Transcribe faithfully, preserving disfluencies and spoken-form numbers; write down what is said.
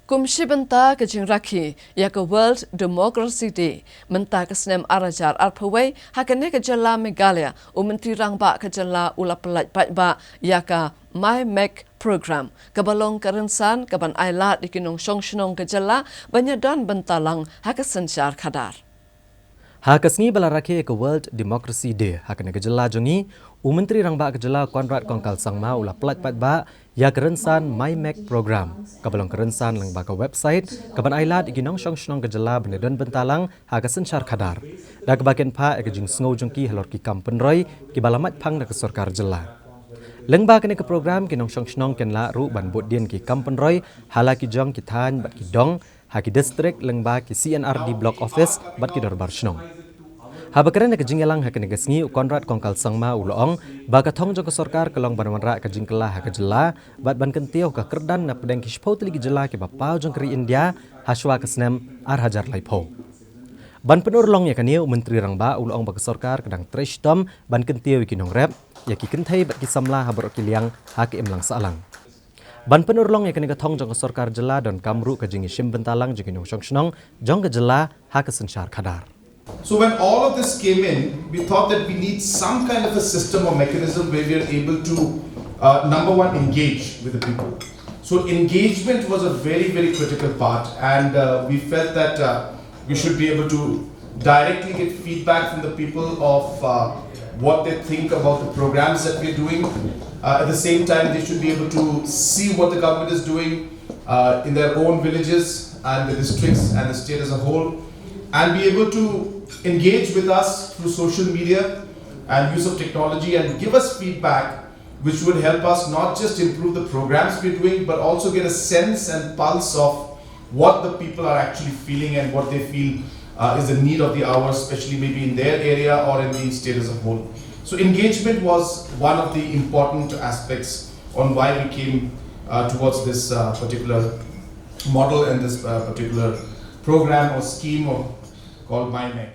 Kum shi bynta ka jingrakhe ïa ka World Democracy Day mynta ka snem ar hajar arphew wei, ha kane ka jylla Meghalaya, u Myntri Rangbah ka jylla u la pyllait paidbah ïa ka My Mech Program, kaba long ka rynsan kaban ailad ïa ki nongshong shnong ka jylla ban ïadon bynta lang ha ka synshar khadar. Ha ka sngi ba la rakhe ïa ka World Democracy Day ha kane ka jylla jong ngi, u Myntri Rangbah ka jylla Conrad Kongkal Sangma u la pyllait paidbah ïa ka rynsan My Mech Program, kaba long ka rynsan lyngba ka website kaban ailad ïa ki nongshong shnong ka jylla ban ïadon bynta lang ha ka synshar khadar, da kaba kynphah ïa ka jingsngew jong ki halor ki kam pynroi kiba la mait phang da ka sorkar jylla. Lyngba kane ka program, ki nongshong shnong kin lah ruh ban bud dien ki kam pynroi ha la ki jong ki thaiñ bad ki dong, ha ki district, lyngba ki C and R D block office bad ki dorbar shnong. Haba kren ha ka jingïalang ha kane ka sngi, u Conrad Kongkal Sangma u la ong ba ka thong jong ka sorkar ka long ban wanrah ka jingkylla ha ka jylla bad ban kyntiew ka kyrdan na pdeng ki shiphew tylli ki jylla kiba paw jong ka ri India ha shuwa ka snem ar hajar laiphew. Ban pynurlong ïa kane, u Myntri Rangbah u la ong ba ka sorkar ka dang trei shitom ban kyntiew ïa ki nongrep, ïa ki kynthei bad ki samla ha baroh ki liang ha ka imlang sahlang. Ban pynurlong ïa kane ka thong jong ka sorkar jylla, donkam ruh ka jingïashim bynta lang jong ki nongshong shnong jong ka jylla ha ka synshar khadar. So when all of this came in, we thought that we need some kind of a system or mechanism where we are able to, uh, number one, engage with the people. So engagement was a very, very critical part, and uh, we felt that uh, we should be able to directly get feedback from the people of uh, what they think about the programs that we're doing. Uh, at the same time, they should be able to see what the government is doing uh, in their own villages and the districts and the state as a whole, and be able to engage with us through social media and use of technology and give us feedback which would help us not just improve the programs we're doing, but also get a sense and pulse of what the people are actually feeling and what they feel uh, is the need of the hour, especially maybe in their area or in the state as a whole. So engagement was one of the important aspects on why we came uh, towards this uh, particular model and this uh, particular program or scheme or called My Mech.